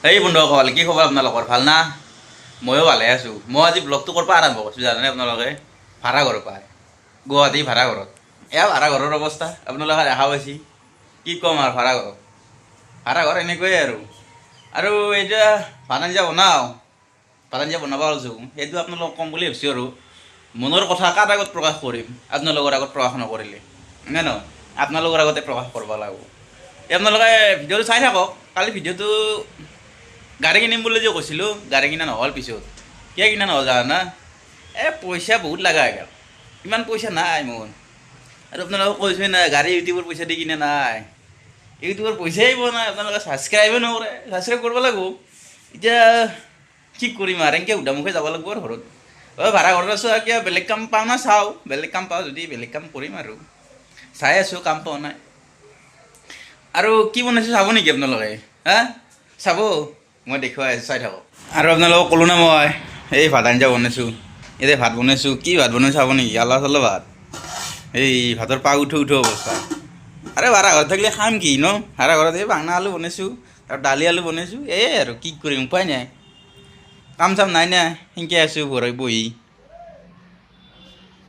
এই বন্ধুসকল, কি খবৰ আপোনালোকৰ? ভাল না? ময়ো ভালে আছোঁ। মই আজি ব্লগটো ক'ৰ পৰা আৰম্ভ কৰিছোঁ জানেনে আপোনালোকে? ভাড়া ঘৰৰ পৰা, গুৱাহাটী ভাড়া ঘৰত। এয়া ভাড়া ঘৰৰ অৱস্থা আপোনালোকে দেখা পাইছি। কি ক'ম আৰু, ভাড়া ঘৰত, ভাড়া ঘৰ এনেকুৱাই আৰু। আৰু এতিয়া ভাত আঞ্জা বনাওঁ, ভাত আঞ্জা বনাব ওলাইছোঁ। সেইটো আপোনালোকক ক'ম বুলি ভাবিছোঁ। আৰু মনৰ কথা কাৰ আগত প্ৰকাশ কৰিম, আপোনালোকৰ আগত প্ৰকাশ নকৰিলে নে ন? আপোনালোকৰ আগতে প্ৰকাশ কৰিব লাগিব। এই আপোনালোকে ভিডিঅ'টো চাই থাকক। কালি ভিডিঅ'টো গাড়ী কিনিম বুলি যে কৈছিলোঁ, গাড়ী কিনা নহ'ল পিছত। কিয় কিনা নহ'ল জানা? এই পইচা বহুত লগা হৈ গ'ল, ইমান পইচা নাই মোৰ। আৰু আপোনালোকক কৈছোৱে নাই, গাড়ী ইউটিউবৰ পইচা দি কিনা নাই। ইউটিউবৰ পইচাই পোৱা নাই, আপোনালোকে ছাবস্ক্ৰাইবে নকৰে। ছাবস্ক্ৰাইব কৰিব লাগিব। এতিয়া কি কৰিম আৰু, এনেকৈ উদামুখে যাব লাগিব আৰু ঘৰত। অ' ভাড়া ঘৰত আছোঁ আৰু, কিবা বেলেগ কাম পাওঁ না চাওঁ। বেলেগ কাম পাওঁ যদি বেলেগ কাম কৰিম আৰু। চাই আছোঁ, কাম পোৱা নাই। আৰু কি বনাইছোঁ চাব নেকি আপোনালোকে? হা, চাব? মই দেখুৱাই আছোঁ, চাই থাকক। আৰু আপোনালোকক ক'লো না মই এই ভাত আঞ্জা বনাইছোঁ। এতিয়া ভাত বনাইছোঁ, কি ভাত বনাইছোঁ চাব নেকি? আলা চালা ভাত, এই ভাতৰ পাগ উঠো উঠো অৱস্থা। আৰে ভাড়া ঘৰত থাকিলে খাম কি ন? ভাড়া ঘৰত এই বাঙনা আলু বনাইছোঁ আৰু দালি আলু বনাইছোঁ, এই আৰু কি কৰিম, উপায় নাই। কাম চাম নাই না, সেনকে আছোঁ ঘৰত বহি।